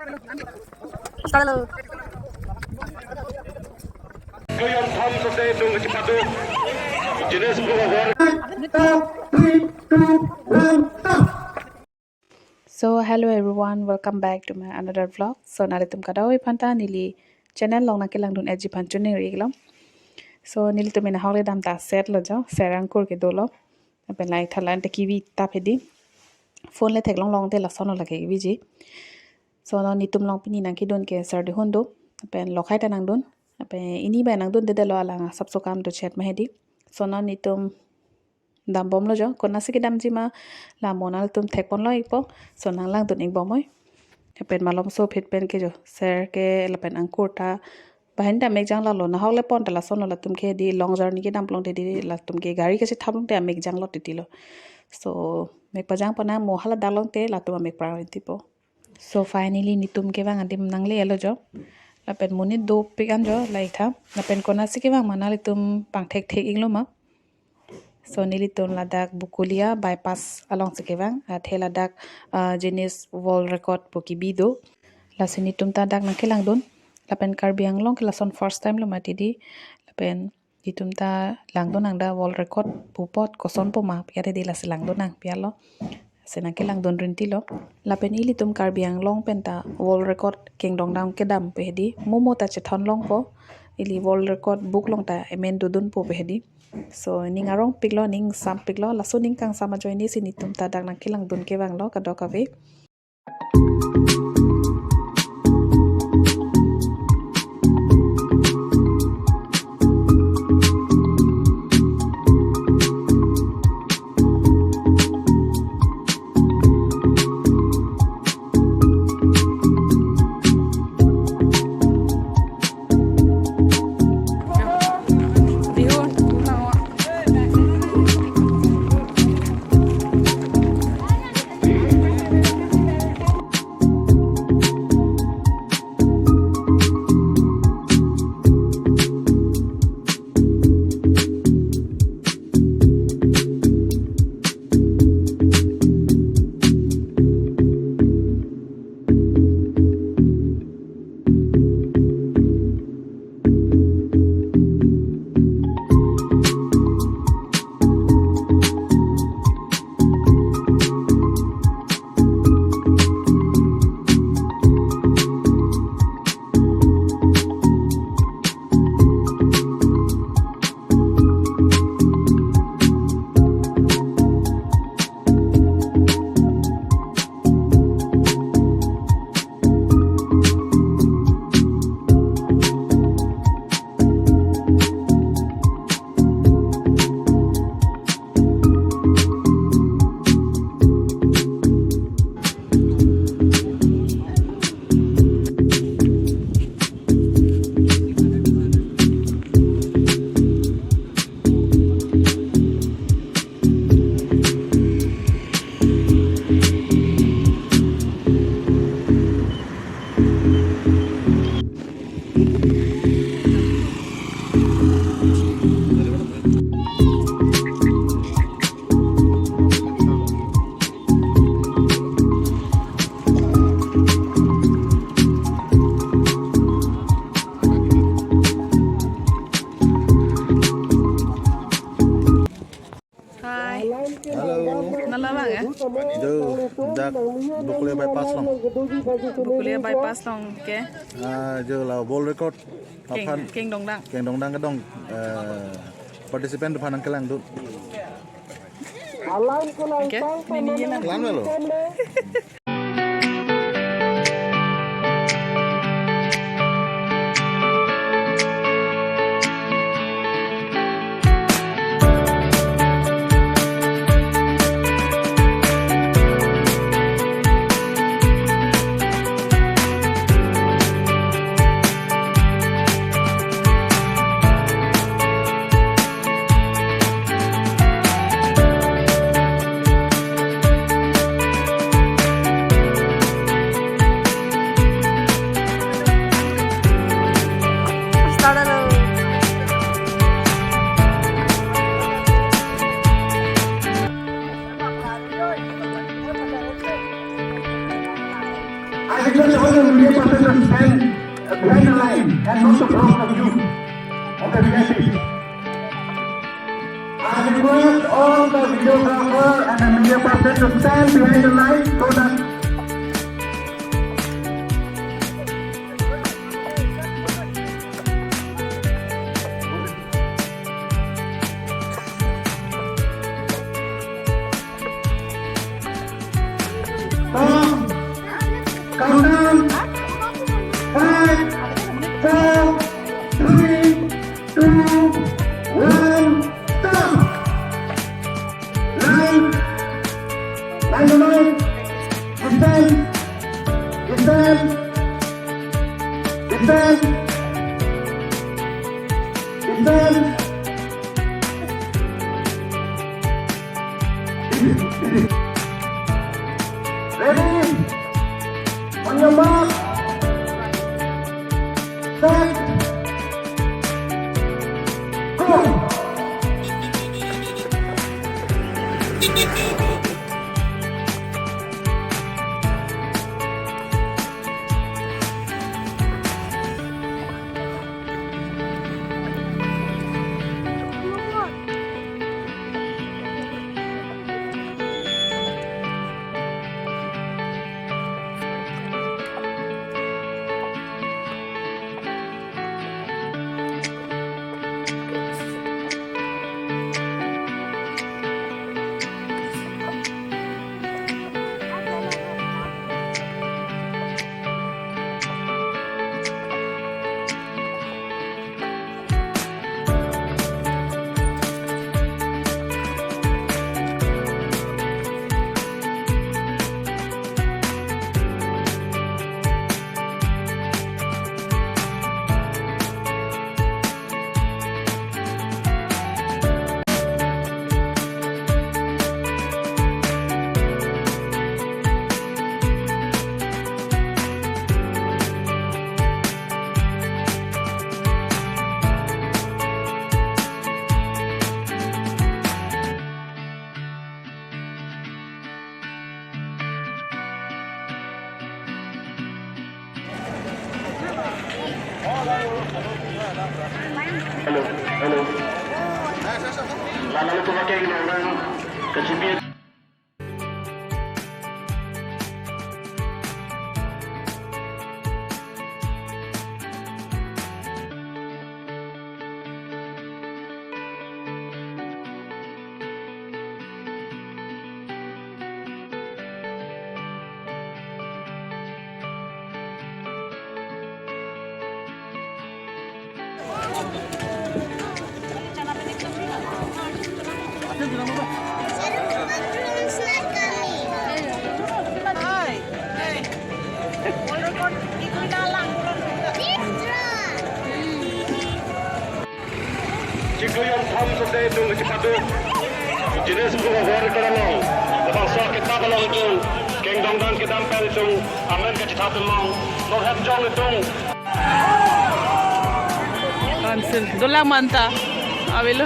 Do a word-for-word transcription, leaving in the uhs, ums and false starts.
Hello. So hello everyone, welcome back to my another vlog. So nanglitum kadokave aphanta neli channel along nangkelangdun-etji aphan choningri-iklo. So nelitum pen ahok le dam ta set lo jo, ser angkur kedo lo. Lapen la-ik tha, la-an ta kevi tap hedi. Phone le theklong longte lasonlo lake keviji. So non netum along pini nangkedun ke ser dihun do. Lapen lokhai ta nangdun. Lapen ini bai nangdundedetlo, alang asapso kam dochet ma hedi. So non netum dambomlo jo. Konatsi kedamji ma la mo nanglitum thekponlo-ikpo. So nanglangdun-ikbom oi. Lapen malomso aphi pen ke jo, ser ke lapen angkur ta banghini ta amekjang lalo, nahok le pon ta lasonlo, latum ke di long journey kedam pulote di latum ke gari kachethap longte amekjang lo titi lo. So mek pajang pon nang, mo hala dak longte latum amek prang titi po. So finally netum kevang adim nanglelo jo. Lapen monit dopik an jo, la-ik tha. Lapen konatsi kevang ma nanglitum pangthekthek-iklo ma. So nelitum ladak Bokolia bypass alongsi kevang, athe ladak, ah, Guinness World Record pu kebi do. Lasi netum ta dak nangkelangdun. Lapen Karbi Anglong ke lason first time lo mati di. Lapen netum ta langdun nang dak World Record pu apot kosonpo ma pi ate di, lasi langdun nang pi alo. Si nangkelangdun rinti lo. Lapen ilitum Karbi Anglong pen ta World Record kengdongdang kedam pu hedi. Mo mo ta chethon longpo. Ili World Record book along ta amen dodunpo pu hedi. So ning arongpiklo, ning sampiklo, laso ning kangsam ajoine si netum ta dak nangkelangdun kevanglo kadokave. Hi. Hello. Nala abang ya? Jo, dak Bokolia bypass along. Bokolia bypass along ke? Ah, jo la world record. Keng, aphan kengdongdang. Kengdongdang kedong, eh, participant aphan nangkelangdun. Oke, ini ya na. Kelang lo. Media person to stand behind the line and not to block the view of the V I P. I request all the videographer and the media person to stand behind the line so that Come. Countdown. Five, four, three, two, one, stop. Line. Line, line. Stand. Stand. Stand. Stand. Ready? On your mark. Set. Go. Hello, hello. Lalo ko pakai gelombang kecipir. Chiklo jon thom sose itum kachipatu. Guinness Book of World Record along, labangso akitap along itum kengdongdang kedam pen itum amen kachithap along, non hem jong itum. Council dolang manta avelo.